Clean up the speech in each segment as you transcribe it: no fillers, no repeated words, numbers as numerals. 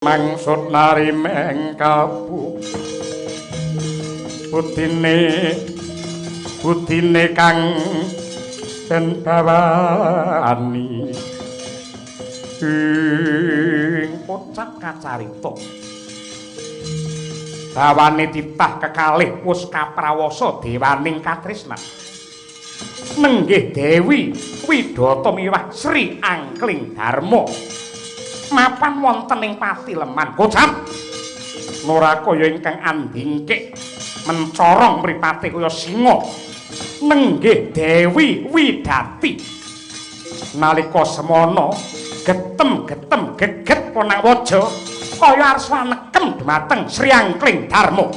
Mangsut narimeng kalbu budine budine kang den bawani ing pocap kacarita bawane titah kekalih wus kaprawasa dewaning katresnan nenggih Dewi Widata miwah Sri Angkling Darma mapan wonten ing patileman kocap ora kaya ingkang andingkik mencorong mripate kaya singa nenggih Dewi Widati nalika semana getem-getem geget ponang waja kaya arsa nekem dumateng Sri Angkling Darma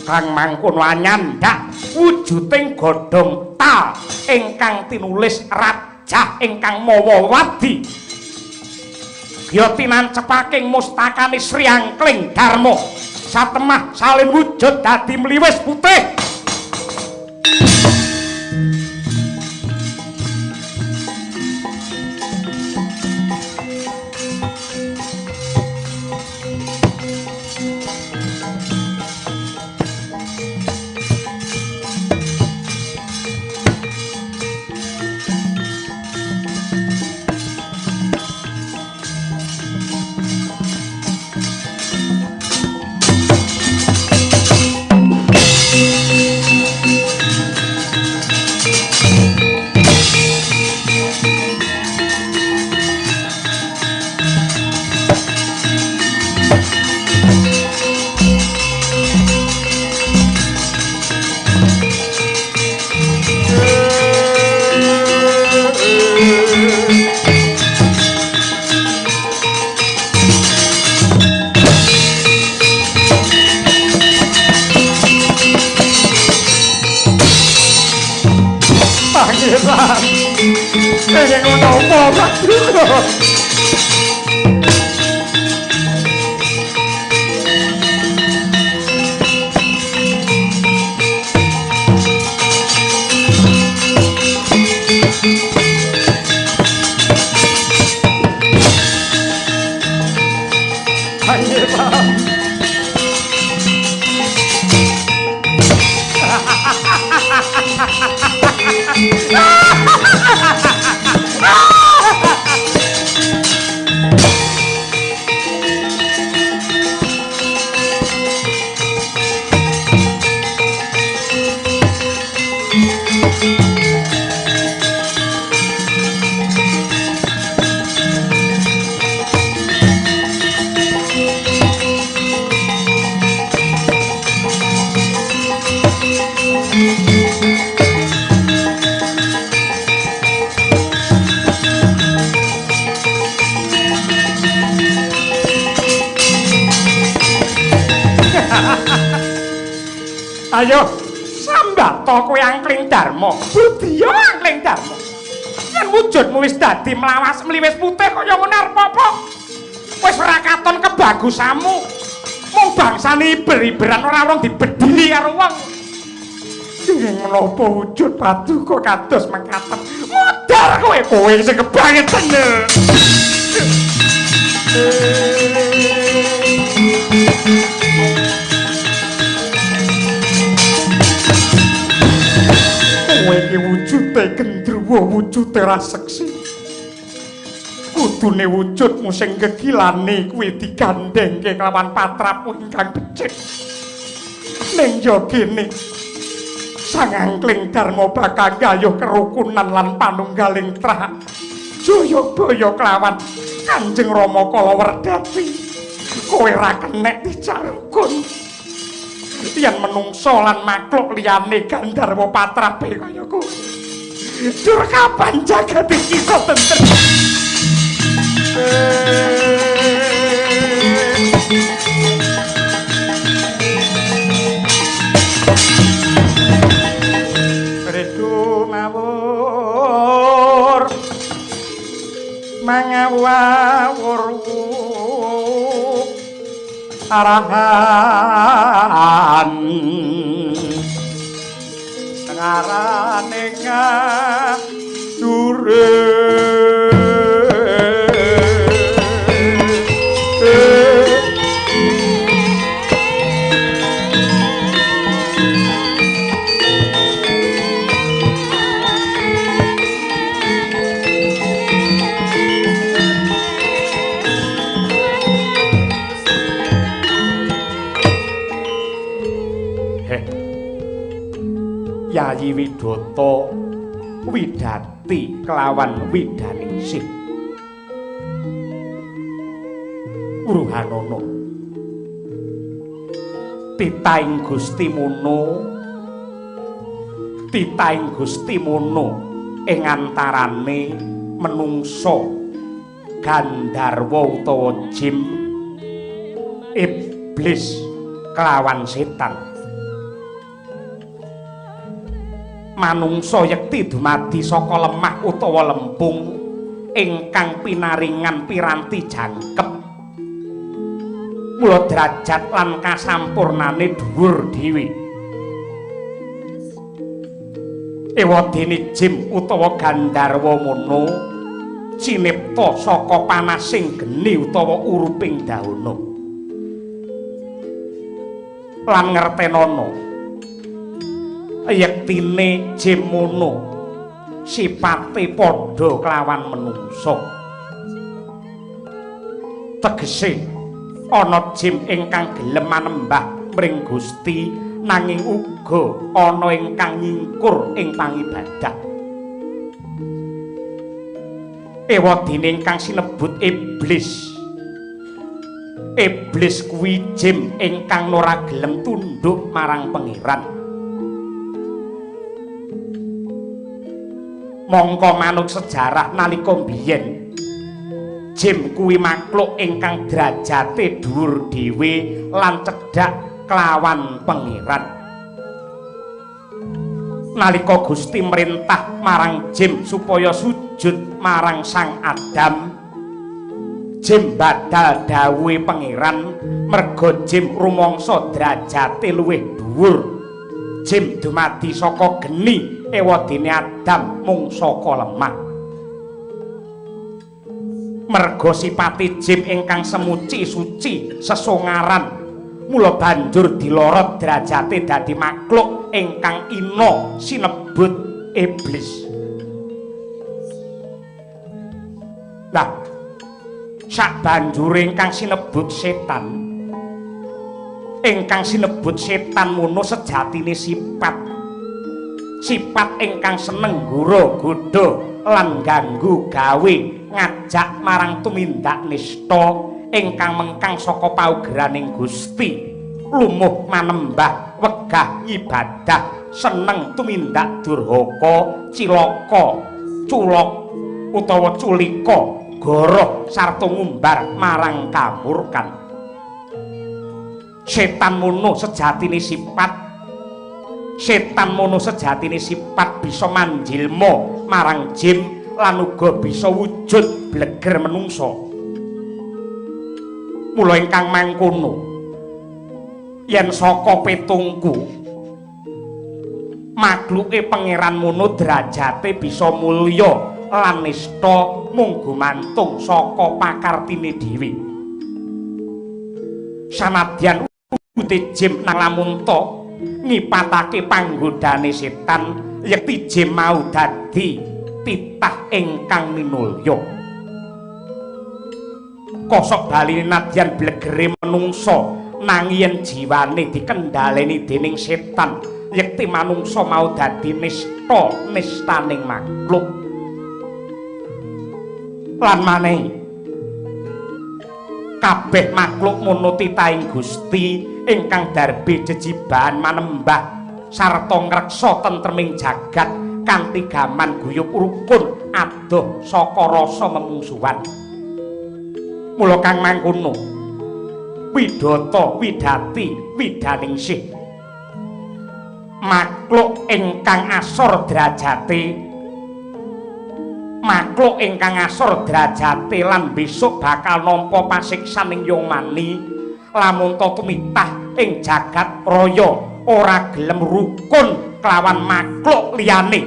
kang mangkono anyandak wujuding godhong tal ingkang tinulis rajah ingkang mawa wadi ya tinancepaking mustakane Sri Angkling Darma satemah salin wujud dadi mliwis putih. Ayo sambato kowe Angkling Darma, budya Angkling Darma. Yen wujudmu wis dadi mlawas mliwis putih kaya ngono arep apa? Wis ora katon kebagusanmu. Mung bangsane iber-iberan ora wong dibedili karo wong. Yen menapa wujud paduka kados mekaten. Modar kowe, kowe sing kebangetan. Kowe iki wujude gendruwo, wujude raseksi. Kudune wujudmu sing gegilane kuwi digandhengke kelawan patrapmu ingkang becik. Ning ya kene Sang Angkling Darma bakal gayuh kerukunan lan panunggaling trah Jayabaya kelawan Kanjeng Rama Kala Werdati. Kowe ra kenek dijarukun. Yen menungso lan makhluk liyane gandharwa patrape kaya kowe, dur kapan jagat iki iso tentrem? Redu mawur mangawur arahan ngarane ngadure. Yayi Widata Widati kelawan Widaningsih. Wuruhanana titahing Gusti Mono, titahing Gusti Mono ing antarane menungsa gandharwa utawa jim, iblis kelawan setan. Manungsa yekti dumadi saka lemah utawa lempung ingkang pinaringan piranti jangkep. Mula derajat lan kasampurnane dhuwur dhewe. Ewadene jim utawa gandharwa mono cinipta saka panasing geni utawa uruping dauna. Lan ngertenana yektine jim mono sipate padha kelawan menungsa. Tegese ana jim ingkang gelem manembah mring Gusti nanging uga ana ingkang nyingkur ing pangibadah. Ewadene ingkang sinebut iblis. Iblis kuwi jim ingkang ora gelem tunduk marang Pangeran. Mongko manut sejarah nalika biyen jim kuwi makhluk ingkang derajate dhuwur dhewe lan cedhak kelawan Pangeran. Nalika Gusti merintah marang jim supaya sujud marang Sang Adam, jim badal dawuhe Pangeran merga jim rumangsa derajate luwih dhuwur. Jim dumadi saka geni, ewadene Adam mung saka lemah. Merga sipate jim ingkang semuci suci sesongaran, mula banjur dilorot derajate dadi makhluk ingkang ina sinebut iblis. Lah, sabanjure ingkang sinebut setan, ingkang sinebut setan mono sejatine sifat, sifat ingkang seneng gura godha lan ganggu gawe ngajak marang tumindak nista ingkang mengkang saka paugeraning Gusti, lumuh manembah wegah ngibadah seneng tumindak durhaka cilaka culok utawa culika goroh sarta ngumbar marang kamurkan. Setan mono sejatine sifat, setan mono sejatine sifat bisa manjilma marang jim lan uga bisa wujud bleger menungsa. Mula ingkang mangkono yen saka petungku makhluke Pangeran mono derajate bisa mulya lan nista mung gumantung saka pakartine dhewe. Sanadyan ute jim nang lamun ta ngipatake panggodane setan, yekti jim mau dadi titah ingkang minulya. Kosok baline nadyan blegere menungsa nanging yen jiwane dikendhaleni dening setan, yekti manungsa mau dadi nista nistaning makhluk. Lan maneh kabeh makhluk mono titahing Gusti ingkang darbe jejibahan manembah sarta ngreksa tentreming jagat kanthi gaman guyub rukun adoh saka rasa memungsuhan. Mula kang mangkono Widata Widati Widaningsih makhluk ingkang asor derajate, makhluk ingkang asor derajate lan besok bakal nampa pasiksan ing Yomani lamun ta tumitah ing jagat raya ora gelem rukun kelawan makhluk liyane.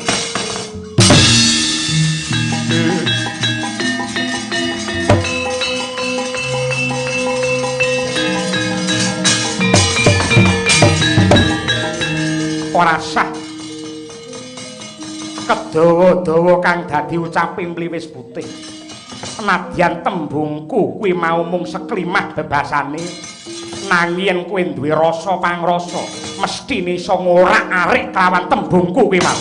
Ora sah kedawa-dawa kang dadi ucaping mliwis putih. Nadyan tembungku kuwi mau mung seklimah bebasane, Nanging yen kowe duwe rasa pangrasa, mesthine iso ngorak-arik kelawan tembungku kuwi mau.